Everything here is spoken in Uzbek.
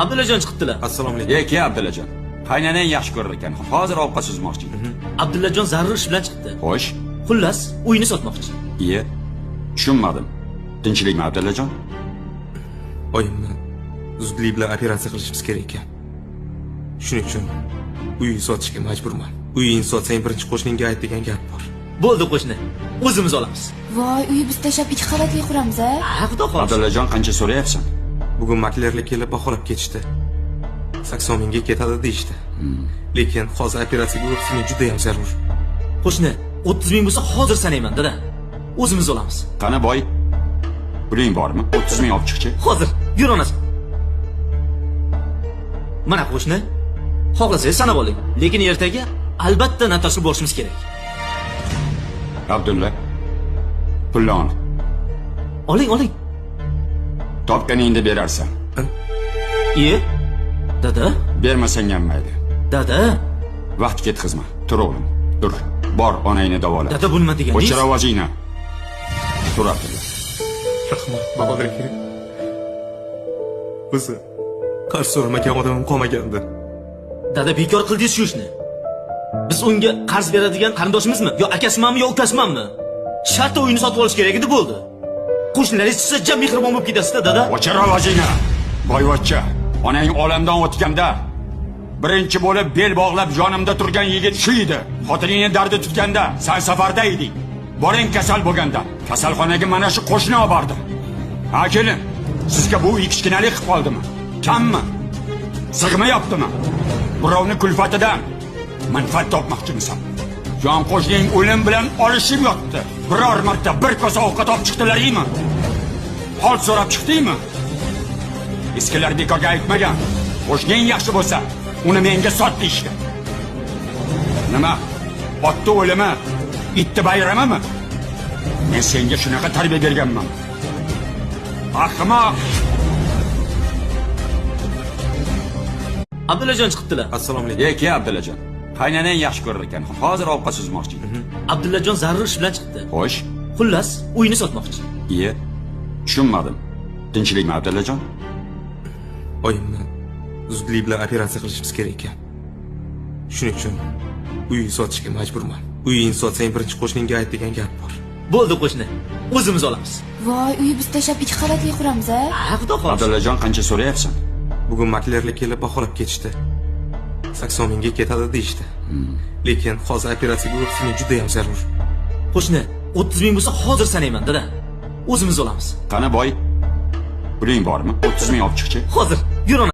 Abdullajon chiqibdilar. Assalomu alaykum. Ey, ke Abdullajon. Qaynanang yaxshi ko'rar ekan. Hozir ovqat suzmoqchi. Abdullajon zarur ish bilan chiqibdi. Xo'sh. Xullas, uyini sotmoqchi. Iye. Tushunmadim. Tinchlikmi, Abdullajon? Oyimni zudlik bilan operatsiya qilishimiz kerak ekan. Shuning uchun uyni sotishga majburman. Uyingni sotsang, birinchi qo'shningga ayt degan gap bor. Bo'ldi qo'shni. O'zimiz olamiz. Voy, uyi biz tashlab ikki qavatli quramiz a? Ha, xudo xohlasa. Abdullajon, qancha so'rayapsan? Bugun maklerlar kelib baholab ketishdi. 80 mingga ketadi deyishdi. Lekin hozir operatsiyaga 30 ming juda ham zarur. Qo'shni, 30 ming bo'lsa hozir sanayman, dada. O'zimiz olamiz. Qani boy? Puling bormi? 30 ming olib chiqchi. Hozir, yur onasi. Mana qo'shni. Xohlasangiz sanab oling. Lekin ertaga albatta notariusga borishimiz kerak. Abdulla. Pulni ol. Oling, oling. Topganingda berarsan. Iye. Dada, Bermasang ham mayli. Dada, Vaqt ketkazma. Tur o'g'lim. Tur. Bor, onangni davola. Dada, bu nima deganingiz? O'chir ovozingni. Tur, Abdulla. Rahmat, Bahodir aka. O'zi qarz so'ramagan odamim qolmagandi. Dada, bekor qildingiz shu ishni. Biz unga qarz beradigan qarindoshimizmi? Yo akasimanmi, yo ukasimanmi? Shartta uyini sotib olish kerak edi, bo'ldi. Qo'shnilaringiz chiqsa, jam mehribon bo'lib ketasiz-da, dada. O'chir ovozingni. Boyvachcha, onang olamdan o'tganda birinchi bo'lib bel bog'lab yonimda turgan yigit shu edi. Xotiningni dardi tutganda san safarda eding. Boring kasal bo'lganda kasalxonaga mana shu qo'shni olib bordi. Ha, kelin, sizga bu uy kichkinalik qilib qoldimi? Kammi? Sig'mayaptimi? Birovni kulfatidan manfaat topmoqchimisan? Yon qo'shning o'lim bilan olishib yotdi. Biror marta bir kosa ovqat olib chiqdilaringmi? Hol so'rab chiqdingmi? Eskilar bekorga aytmagan. Qo'shning yaxshi bo'lsa, uni menga sot deyishgan. Nima? Otni o'limi, itni bayramimi? Men senga shunaqa tarbiya berganman. Ahmoq! Abdullajon chiqibdilar. Assalomu alaykum. Ey, ke Abdullajon. Qaynanang yaxshi ko'rar ekan. Hozir ovqat suzmoqchi. Abdullajon zarur ish bilan chiqibdi. Xo'sh. Xullas, uyini sotmoqchi. Iye. Tushunmadim. Tinchlikmi, Abdullajon? Oyimni zudlik bilan operatsiya qilishimiz kerak ekan. Shuning uchun uyni sotishga majburman. Uyingni sotsang, birinchi qo'shningga ayt degan gap bor. Bo'ldi qo'shni. O'zimiz olamiz. Voy, uyi biz tashlab ikki qavatli quramiz a? Ha, xudo xohlasa. Abdullajon, qancha so'rayapsan? Bugun maklerlar kelib baholab ketishdi. 80 mingga ketadi deyishdi. Lekin hozir operatsiyaga 30 ming juda ham zarur. Qo'shni, 30 ming bo'lsa hozir sanayman, dada. O'zimiz olamiz. Qani boy? Puling bormi? 30 ming olib chiqchi. Hozir, yur ona.